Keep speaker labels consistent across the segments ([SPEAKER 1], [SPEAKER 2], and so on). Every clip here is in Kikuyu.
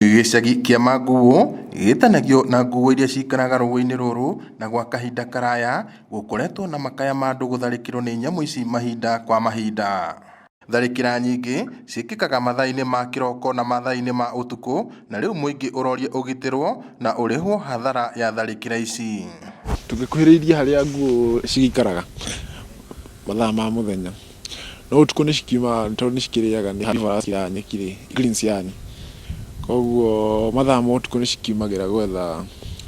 [SPEAKER 1] Gĩcagi kĩa Manguũ gĩtanagio na nguo iria cikaraga rũĩ-inĩ rũrũ na gwa kahinda karaya gũkoretwo na makaya ma andũ gũtharĩkĩrwo nĩ nyamũ ici mahinda kwa mahinda. Tharĩkĩra nyingĩ ciĩkĩkaga mathaa-inĩ ma kĩroko na mathaa-inĩ ma ũtukũ na rĩu mũingĩ ũroria ũgitĩrwo na ũrĩhwo hathara ya tharĩkĩra ici.
[SPEAKER 2] Tũngĩkuhĩrĩirie harĩa nguũ cigĩikaraga mathaa ma mũthenya, no ũtukũ nĩ cikiumaga tondũ nĩ cikĩrĩaga nĩ nyeki rĩ, greens yani, koguo mathaa ma ũtukũ nĩ cikiumagĩra gwetha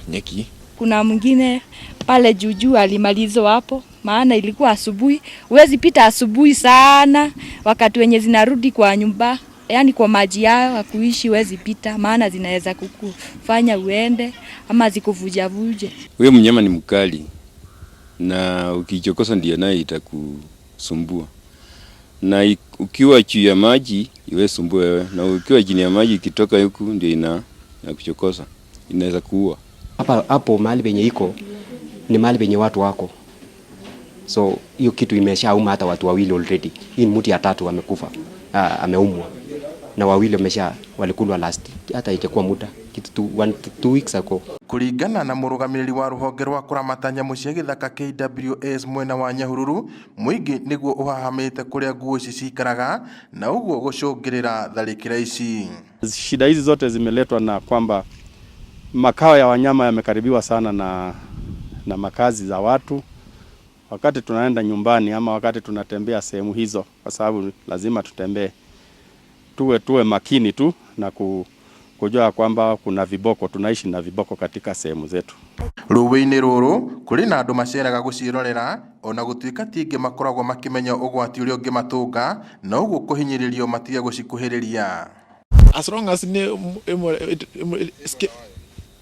[SPEAKER 2] nyeki.
[SPEAKER 3] Kuna mwingine pale juujuu alimalizwa hapo, maana ilikuwa asubuhi. Huwezi pita asubuhi sana, wakati wenye zinarudi kwa nyumba, yani kwa maji yao ya kuishi, huwezi pita, maana zinaweza kukufanya uende ama zikuvujavuje.
[SPEAKER 4] Huyo mnyama ni mkali na ukichokosa ndio naye itakusumbua, na ukiwa juu ya maji iwe sumbua wewe, na ukiwa chini ya maji ikitoka huku ndio ina kuchokosa, inaweza kuua.
[SPEAKER 5] Hapa hapo mahali penye iko ni mahali penye watu wako, so hiyo kitu imeshauma hata watu wawili already. Hii ni mtu ya tatu amekufa, ameumwa na wawili wamesha walikulwa last, hata itakuwa muda kitu tu, 1 2 weeks ago.
[SPEAKER 1] Kũringana na mũrũgamĩrĩri wa rũhonge rwa kũramata nyamũ cia gĩthaka KWS mwena wa Nyahururu, mũingĩ nĩguo ũhahamĩte kũrĩa nguo ici cikaraga na ũguo gũcũngĩrĩra tharĩkĩra ici.
[SPEAKER 6] Shida hizi zote zimeletwa na kwamba makao ya wanyama yamekaribiwa sana na makazi za watu. Wakati tunaenda nyumbani ama wakati tunatembea sehemu hizo, kwa sababu lazima tutembee, tuwe makini tu na kujua kwamba kuna viboko, tunaishi na viboko katika sehemu zetu.
[SPEAKER 1] Rũĩ-inĩ rũrũ kũrĩ na andũ maceraga gũciĩrorera ona gũtuĩka ti aingĩ makoragwo makĩmenya ũgwati ũrĩa ũngĩmatũnga na ũguo kũhinyĩrĩrio matige gũcikuhĩrĩria.
[SPEAKER 2] As long as nĩ ĩmwe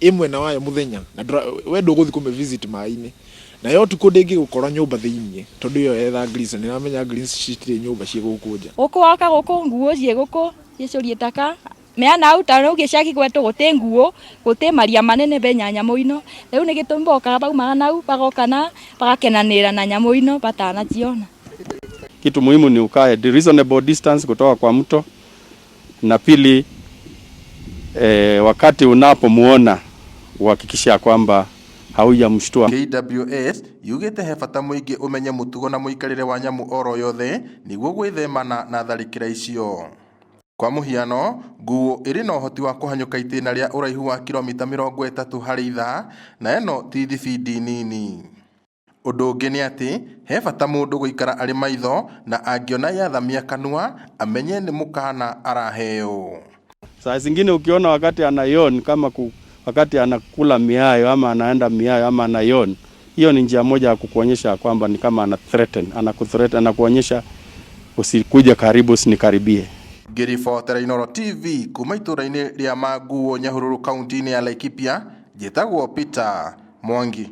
[SPEAKER 2] ĩ mwena wayo mũthenya na we ndũgũthiĩ kũmĩ visit maĩ-inĩ, nayo ũtukũ ndĩngĩgũkora nyũmba thĩiniĩ tondũ ĩyo yetha greens, nĩ ũramenya greens citirĩ nyũmba ciĩ gũkũ nja.
[SPEAKER 3] Gũkũ woka gũkũ nguo ciĩ gũkũ ciĩcũrie taka meana au ta rĩu gĩcagi gwetũ gũtĩ nguo, gũtĩ maria manene benya nyamũ ino. Rĩu nĩ gĩtũmi bokaga baumaga nau bagoka na bagakenanĩra na nyamũ ino batanaciona.
[SPEAKER 6] Kitu muhimu ni ukae the reasonable distance kutoka kwa mto, na pili wakati unapomuona uhakikisha kwamba haujamshtua.
[SPEAKER 1] KWS yugĩte he bata mũingĩ ũmenye mũtugo na mũikarĩre wa nyamũ oro yothe nĩguo gwĩthemana na tharĩkĩra icio. Kwa mũhiano, nguo ĩrĩ na ũhoti wa kũhanyũka itĩna rĩa ũraihu wa kilomita 30 harĩ ithaa na ĩno ti thibindi nini. Ũndũ ũngĩ nĩ atĩ he bata mũndũ gũikara arĩ maitho na angĩona yathamia kanua amenye nĩ mũkana araheo.
[SPEAKER 6] Saa zingine ukiona wakati ana yawn kama wakati anakula miayo ama anaenda miayo ama ana yawn, hiyo ni njia moja ya kukuonyesha kwamba ni kama ana threaten, anakuthreaten, anakuonyesha usikuja karibu, usinikaribie.
[SPEAKER 1] Ngĩribotera Inooro TV kuma itũra-inĩ rĩa Manguo, Nyahururu, kaunti-inĩ ya Laikipia, njĩtagwo Peter Mwangi.